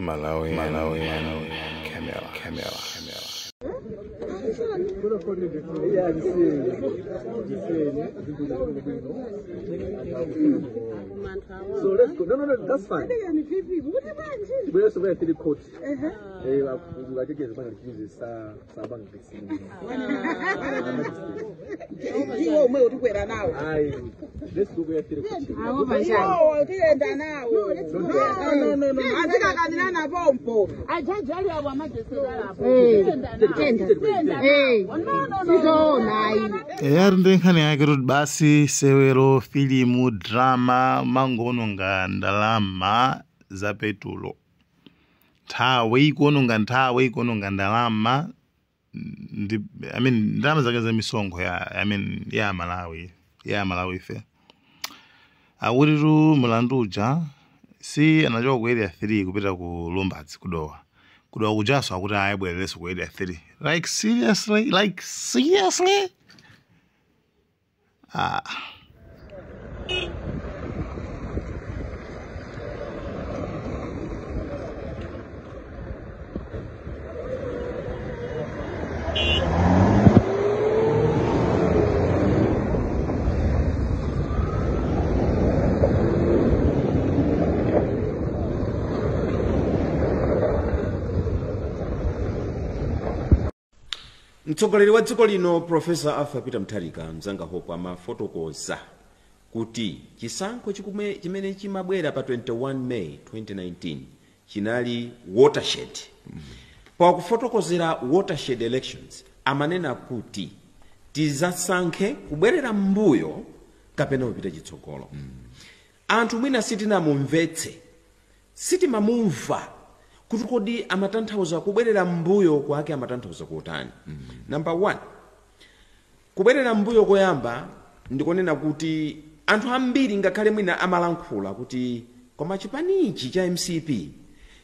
Malawi, Malawi, Camera, Camera, Camera. So let's go. No, no, no, that's fine. We also wear three coats. Let's go wear three coats. Eyari ndi nkhani yake kuti basi sewero filimu drama mangoononga ndalama za petulo, nthawi ikuononga, nthawi ikuononga ndalama ndi, I mean, ndalama zake za misonkho ya, I mean, ya Malawi, ya Malawi ife. Akutitu mulandu uja si anachoka ku Area 3 kupita ku Lumbadzi, kudowa kudowa kujaso akuti ayibwererenso ku Area 3. Like seriously, like seriously. Ah. Mtsogoleri wa dziko lino Professor Arthur Peter Mutharika, mzanga Hope, amafotokoza kuti chisankho chimene chimabwera pa 21 May 2019 chinali watershed. Pakufotokozera watershed elections amanena kuti tizasankhe kubwerera mbuyo kapena kupita chitsogolo. Anthu mwina sitinamumvetse, sitimamumva kuti kodi amatanthauza kubwerera mbuyo kwake amatanthauza kotani. Number 1, kubwerera mbuyo koyamba ndikonena kuti anthu ambiri ngakhale mwina amalankhula kuti koma chipanichi cha MCP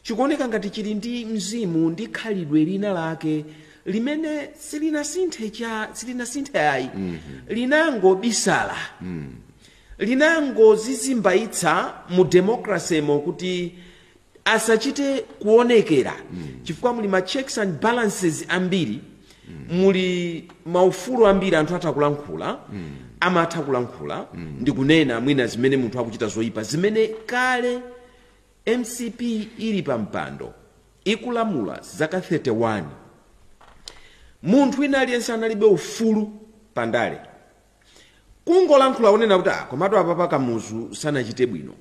chikuoneka ngati chili ndi mzimu ndi khalidwe lina lake limene silinasinthe ayi, linangobisala, linangozizimbaitsa mu democracy mo kuti asachite kuonekera, chifukwa muli ma checks and balances ambiri, muli maufulu ambiri, anthu atha kulankhula, amatha kulankhula ndikunena mwina zimene munthu akuchita zoyipa, zimene kale MCP ili pa mpando ikulamula zaka 31, munthu wina aliyense analibe ufulu pandale kungolankhula kunena kuti komatu apapa Kamuzu sanachite bwino,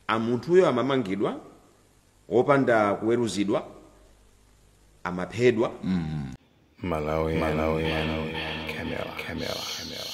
amunthuyo amamangidwa wopanda kuweruzidwa, amaphedwa. Malawi, Malawi, Camera, Camera, Camera.